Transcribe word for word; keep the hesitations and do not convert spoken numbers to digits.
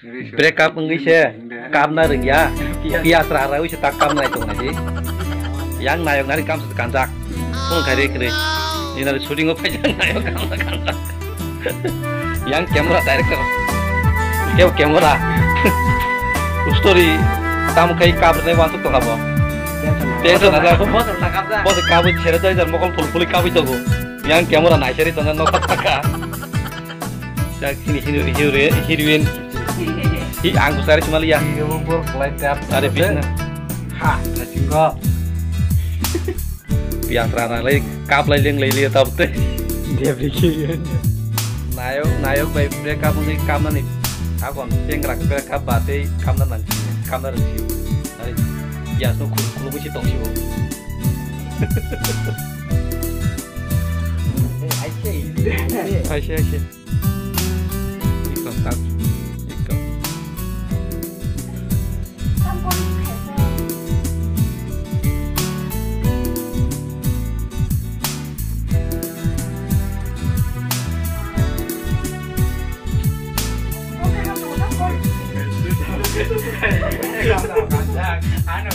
Break up wngwi se kapna rwngya. Piyas ra ra wi se tak kapnai tongnai di. Yang nayok nari kam se kanjak. Phone khai re kre. Ni nari shooting o phai jang nayok kam se kanjak. Yang camera director. Keu camera. Story tam khai kap re wansuk tongabo. Tension ada. Bos kabui chere jai jar mokol phul phuli kabui togo. Yang camera nai seri tongo nokha thaka. Jak sini hero, hero, heroine. Hi, ang kusari chumali ya. Iyo bor kelai tap. Are bisna. Ha, nasingo. Piang rana lai kap lai leng lai liya tap te. Dia bikin. Nayok, nayok bai break up ngi kamna ni. Akon chengra break up ba tei kamna nang. Kamna rang si. Are. Ya no kul kul musi tong si bo. Aise, aise. Iko, tak. Iko. Ano